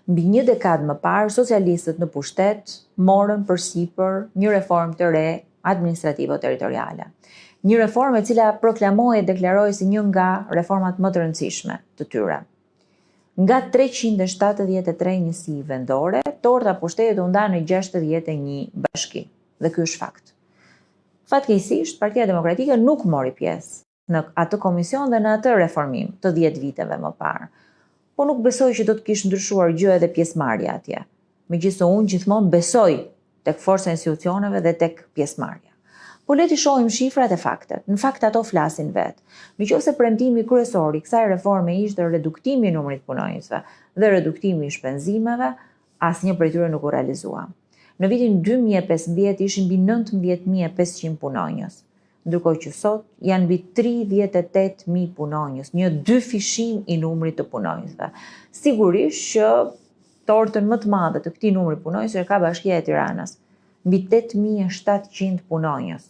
Mbi një dekadë më parë, socialistët në pushtet morën përsipër një reformë të re administrativo-territoriale. Një reformë e cila proklamohej e deklarohej si një nga reformat më të rëndësishme të tyre. Nga 373 njësi vendore, torta e pushtetit u nda në 61 bashki. Dhe ky është fakt. Fatkeqësisht, Partia Demokratike nuk mori pjesë në atë komision dhe në atë reformim të 10 viteve më parë. Po nuk besoj që do të kish ndryshuar gjë edhe pjesëmarrja atje. Megjithëse unë gjithmonë besoj tek forca e institucioneve dhe tek pjesëmarrja. Po le t'i shohim shifrat e faktet. Në fakt ato flasin vetë. Në qoftë se premtimi kryesor i kësaj reforme ishte reduktimi i numrit të punonjësve dhe reduktimi i shpenzimeve, asnjë prej tyre nuk u realizua. Në vitin 2015 ishin mbi 19.500 punonjës, ndërkohë që sot janë mbi 38.000 punonjës, një dyfishim i numrit të punonjësve. Sigurisht që Tortën më të madhe të këtij numri punonjësve e ka Bashkia e Tiranës, mbi 8700 punonjës,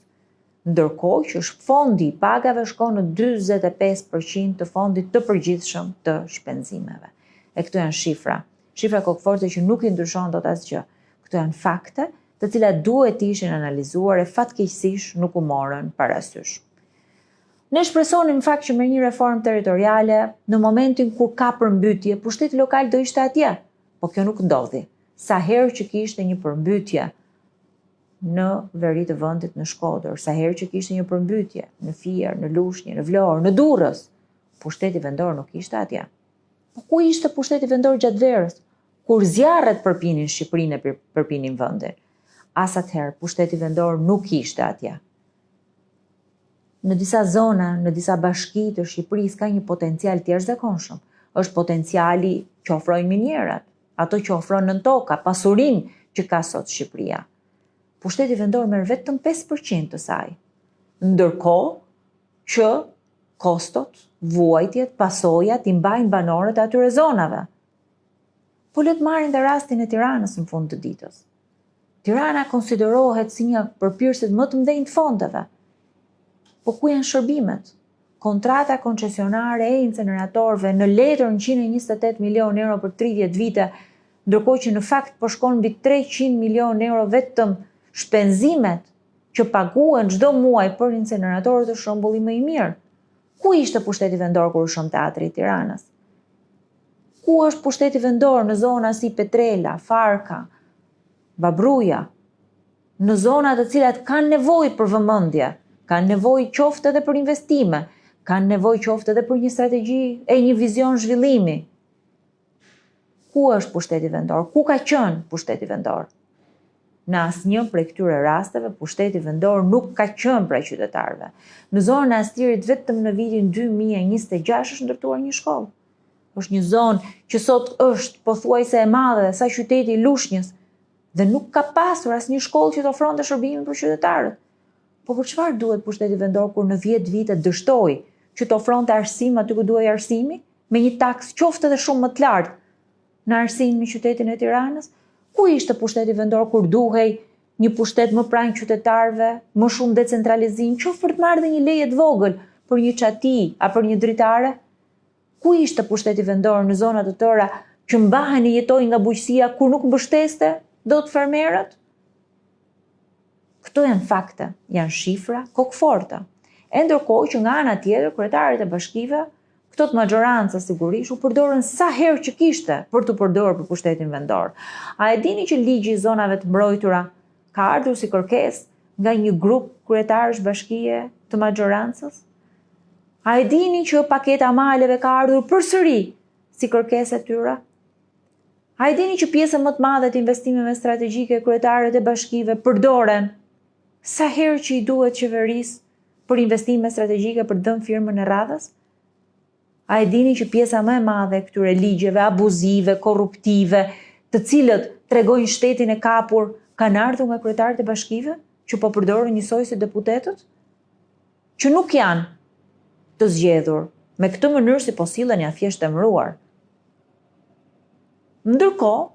ndërkohë që fondi i pagave shkon në 45% të fondit të përgjithshëm të shpenzimeve. E këto janë shifra, shifra kokëforte që nuk i ndryshon dot asgjë. Këto janë fakte, të cilat duhet të ishin analizuar e fatkeqësisht nuk u morën parasysh. Ne shpresonim në fakt që me një reformë territoriale, në momentin kur ka përmbytje, pushteti lokal do ishte atje. Po kjo nuk ndodhi. Sa herë që kishte një përmbytje në veri të vendit në Shkodër, sa herë që kishte një përmbytje në Fier, në Lushnjë, në Vlorë, në Durrës, pushteti vendor nuk ishte atje. Po ku ishte pushteti vendor gjatë verës, kur zjarret përpinin Shqipërinë e përpinin vendin? As atëherë pushteti vendor nuk ishte atje. Në disa zona, në disa bashki të Shqipërisë ka një potencial të jashtëzakonshëm. Është potenciali që ofrojnë minierat, ato që ofron nëntoka, pasurinë që ka sot Shqipëria. Pushteti vendor merr vetëm 5% të saj. Ndërkohë që kostot, vuajtjet, pasojat i mbajnë banorët e atyre zonave. Po le të marrim dhe rastin e Tiranës në fund të ditës. Tirana konsiderohet si një përpirësit më të mëdhenj të fondeve. Po ku janë shërbimet? Kontrata koncesionare e inceneratorëve në letër 128 milion euro për 30 vite, ndërkohë që në fakt po shkon mbi 300 milion euro vetëm shpenzimet që paguhen çdo muaj për inceneratorët është shembulli më i mirë. Ku ishte pushteti vendor kur u shemb teatri i Tiranës? Ku është pushteti vendor në zona si Petrela, Farka, Babruja, në zona të cilat kanë nevojë për vëmendje, kanë nevojë qoftë edhe për investime, kanë nevojë qoftë edhe për një strategji e një vizion zhvillimi. Ku është pushteti vendor? Ku ka qenë pushteti vendor? Në asnjë prej këtyre rasteve pushteti vendor nuk ka qenë pranë qytetarëve. Në zonën e Astirit vetëm në vitin 2026 është ndërtuar një shkollë. Është një zonë që sot është pothuajse e madhe sa qyteti i Lushnjës dhe nuk ka pasur asnjë shkollë që të ofronte shërbimin për qytetarët. Po për çfarë duhet pushteti vendor kur në 10 vite dështoi që të ofronte arsim aty ku duhej arsimi, me një taksë qoftë edhe shumë më të lartë në arsim në qytetin e Tiranës? Ku ishte pushteti vendor kur duhej një pushtet më pranë qytetarëve, më shumë decentralizim, qoftë për të marrë dhe një leje të vogël për një çati a për një dritare? Ku ishte pushteti vendor në zona të tëra që mbahen e jetojnë nga bujqësia kur nuk mbështeste dot fermerët? Këto janë fakte, janë shifra kokëforta. E ndërkohë që nga ana tjetër kryetarët e bashkive, këto të maxhorancës sigurisht, u përdorën sa herë që kishte për t'u përdorur për pushtetin vendor. A e dini që ligji i zonave të mbrojtura ka ardhur si kërkesë nga një grup kryetarësh bashkie të maxhorancës? A e dini që paketa e maleve ka ardhur përsëri si kërkesë e tyre? A e dini që pjesën më të madhe të investimeve strategjike kryetarët e bashkive përdoren sa herë që i duhet qeverisë për investime strategjike për të dhënë firmën e radhës? A e dini që pjesa më e madhe e këtyre ligjeve abuzive, korruptive, të cilët tregojnë shtetin e kapur, kanë ardhur nga kryetarët e bashkive, që po përdoren njësoj si deputetët? Që nuk janë të zgjedhur. Me këtë mënyrë si po sillen janë thjesht emëruar. Ndërkohë,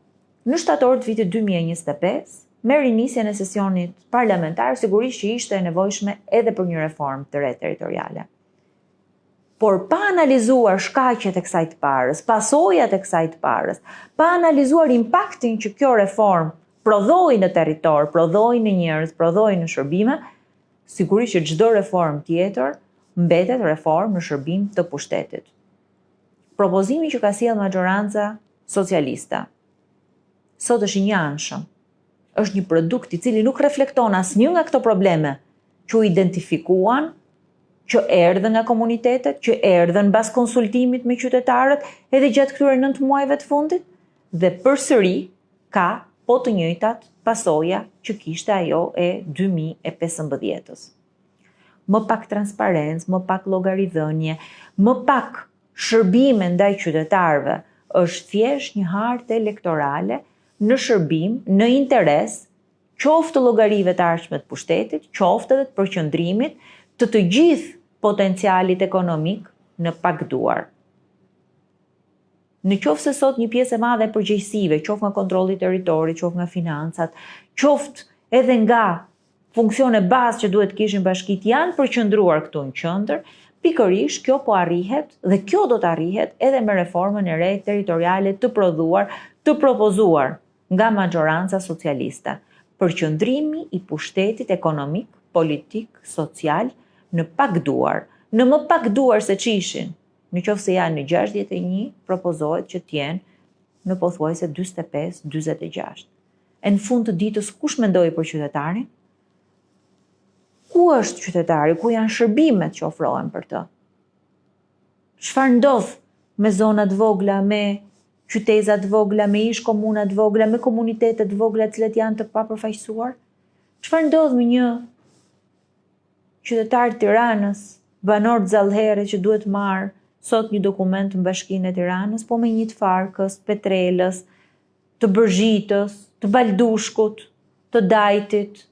në shtator të vitit 2025, me rinisjen e sesionit parlamentar, sigurisht që ishte e nevojshme edhe për një reformë të re territoriale. Por pa analizuar shkaqet e kësaj të parës, pasojat e kësaj të parës, pa analizuar impaktin që kjo reformë prodhoi në territor, prodhoi në njerëz, prodhoi në shërbime, sigurisht që çdo reformë tjetër mbetet reformë në shërbim të pushtetit. Propozimi që ka sjellë maxhoranca socialiste sot është i njëanshëm. Është një produkt i cili nuk reflekton asnjë nga këto probleme që u identifikuan, që erdhën nga komunitetet, që erdhën mbas konsultimit me qytetarët edhe gjatë këtyre 9 muajve të fundit dhe përsëri ka po të njëjtat pasoja që kishte ajo e 2015-ës. Më pak transparencë, më pak llogaridhënie, më pak shërbime ndaj qytetarëve, është thjesht një hartë elektorale në shërbim, në interes qoftë të llogarive të ardhshme të pushtetit, qoftë edhe të përqendrimit të të gjithë potencialit ekonomik në pak duar. Në qoftë se sot një pjesë e madhe e përgjegjësive, qoftë nga kontrolli i territorit, qoftë nga financat, qoftë edhe nga funksione bazë që duhet të kishin bashkitë janë përqendruar këtu në qendër, pikërisht kjo po arrihet dhe kjo do të arrihet edhe me reformën e re territoriale të prodhuar, të propozuar nga maxhoranca socialiste. Përqendrimi i pushtetit ekonomik, politik, social në pak duar, në më pak duar se ç'ishin, në qoftë se janë në 61, propozohet që të jenë në pothuajse 45, 46. E në fund të ditës kush mendoi për qytetarin? Ku është qytetari? Ku janë shërbimet që ofrohen për të? Çfarë ndodh me zona të vogla, me qyteza të vogla, me ish komuna të vogla, me komunitete të vogla të cilat janë të papërfaqësuar? Çfarë ndodh me një qytetar të Tiranës, banor të Zall Herrit që duhet të marrë sot një dokument në Bashkinë e Tiranës, po me një të Farkës, Petrelës, të Bërzhitës, të Baldushkut, të Dajtit.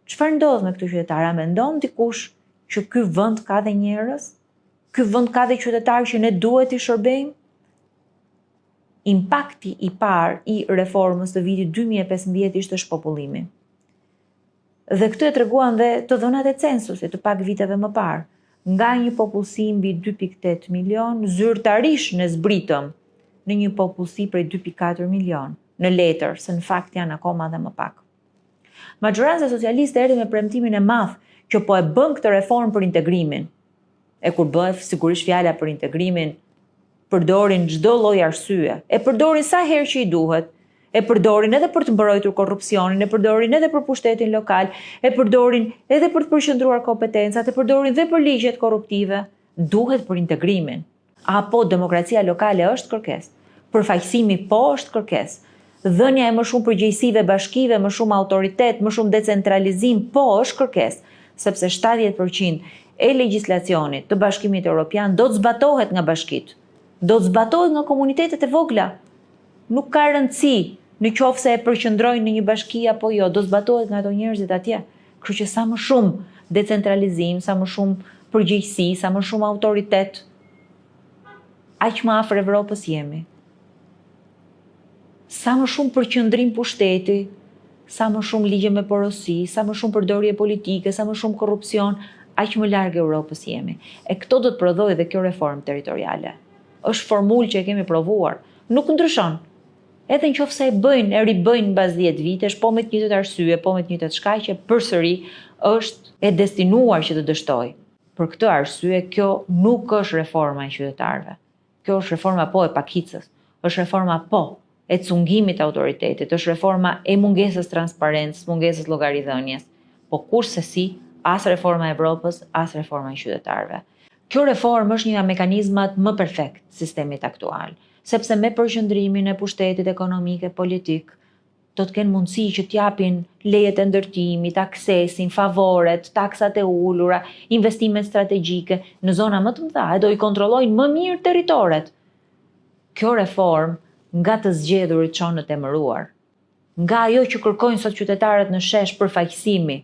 Çfarë ndodh me këtë qytetar? A mendon dikush që ky vend ka dhe njerëz? Ky vend ka dhe qytetarë që ne duhet t'i shërbejmë? Impakti i parë i reformës të vitit 2015 ishte shpopullimi. Dhe këtë e treguan dhe të dhënat e censusit të pak viteve më parë. Nga një popullsi mbi 2.8 milion, zyrtarisht ne zbritëm në një popullsi prej 2.4 milion, në letër, se në fakt janë akoma dhe më pak. Maxhoranca socialiste erdhi me premtimin e madh që po e bën këtë reformë për integrimin. E kur bëhet sigurisht fjala për integrimin, përdorin çdo lloj arsye. E përdorin sa herë që i duhet. E përdorin edhe për të mbrojtur korrupsionin, e përdorin edhe për pushtetin lokal, e përdorin edhe për të përqendruar kompetencat, e përdorin dhe për ligjet korruptive. Duhet për integrimin. Apo demokracia lokale është kërkesë. Përfaqësimi po është kërkesë. Dhënia e më shumë përgjegjësive bashkive, më shumë autoritet, më shumë decentralizim po është kërkesë, sepse 70% e legjislacionit të Bashkimit Europian do të zbatohet nga bashkitë, do të zbatohet nga komunitetet e vogla. Nuk ka rëndësi në qoftë se e përqendrojnë në një bashki apo jo, do zbatohet nga ato njerëzit atje. Kështu që sa më shumë decentralizim, sa më shumë përgjegjësi, sa më shumë autoritet, aq më afër Evropës jemi. Sa më shumë përqendrim pushteti, sa më shumë ligje me porosi, sa më shumë përdorje politike, sa më shumë korrupsion, aq më larg Europës jemi. E këto do të prodhojë dhe kjo reformë territoriale. Është formulë që e kemi provuar. Nuk ndryshon. Edhe në qoftë se e bëjnë, e ribëjnë mbas 10 vitesh, po me të njëjtat arsye, po me të njëjtat shkaqe, përsëri është e destinuar që të dështojë. Për këtë arsye, kjo nuk është reforma e qytetarëve. Kjo është reforma po e pakicës, është reforma po e cungimit të autoritetit, është reforma e mungesës transparencës, mungesës llogaridhënies, po kurrsesi as reforma e Evropës, as reforma e qytetarëve. Kjo reformë është një nga mekanizmat më perfekt sistemit aktual, sepse me përqendrimin e pushtetit ekonomik e politik, do të kenë mundësi që t'japin lejet e ndërtimit, aksesin, favoret, taksat e ulura, investimet strategjike në zona më të mëdha e do i kontrollojnë më mirë territoret. Kjo reformë nga të zgjedhurit çon në të emëruar. Nga ajo që kërkojnë sot qytetarët në shesh përfaqësimi,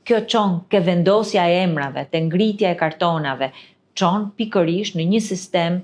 kjo çon ke vendosja e emrave, te ngritja e kartonave, çon pikërisht në një sistem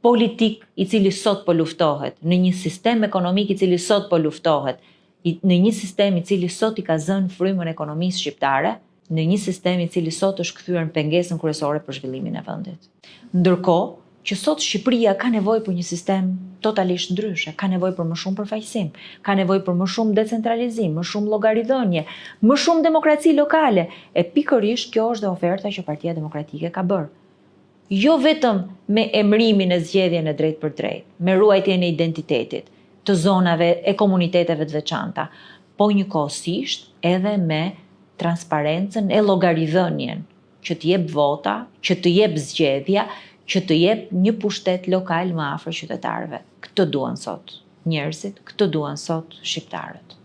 politik i cili sot po luftohet, në një sistem ekonomik i cili sot po luftohet, në një sistem i cili sot i ka zënë frymën ekonomisë shqiptare. në një sistem i cili sot është kthyer në pengesën kryesore për zhvillimin e vendit. Ndërkohë që sot Shqipëria ka nevojë për një sistem totalisht ndryshe, ka nevojë për më shumë përfaqësim, ka nevojë për më shumë decentralizim, më shumë llogaridhënie, më shumë demokraci lokale, e pikërisht kjo është dhe oferta që Partia Demokratike ka bërë. Jo vetëm me emërimin e zgjedhjen e drejtpërdrejtë, me ruajtjen e identitetit të zonave e komuniteteve të veçanta, po njëkohësisht edhe me transparencën e llogaridhënien që të jep vota, që të jep zgjedhja, që të jep një pushtet lokal më afër qytetarëve. Këtë duan sot njerëzit, këtë duan sot shqiptarët.